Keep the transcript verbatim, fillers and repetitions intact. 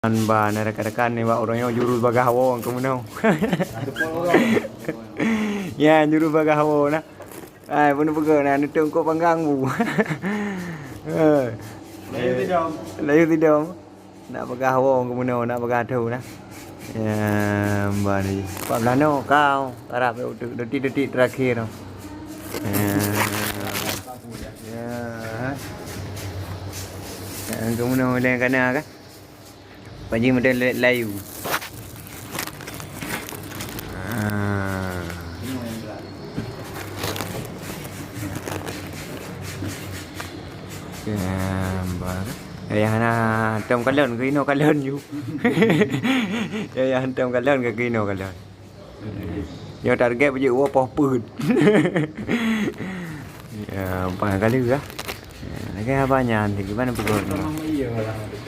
Ban na rakan-rakan nibak uroe nyoe jurus bagah woe keu meunoe. Ya, jurus bagah woe na. Ai, peuneuk peugah na, neuteueng kok panggang bu. Eh. Layu tidom. Layu tidom. Nak peugah woe keu meunoe, nak peugah thu na. Ya, ban ni. Pat beulanoe kau, karab detik-detik terakhir. Ya. Ya. Keu meunoe lé kana kan? Paji model layu. Ah. Gambar. Yah na hantom kalon keu inoe kalon ju. Yah hantom kalon keu inoe kalon. Nyoe target bajik woe poh peuet. Ya, empat kali lah. Ya, lagèe haba nyan, lagèe mana peugot nyoe?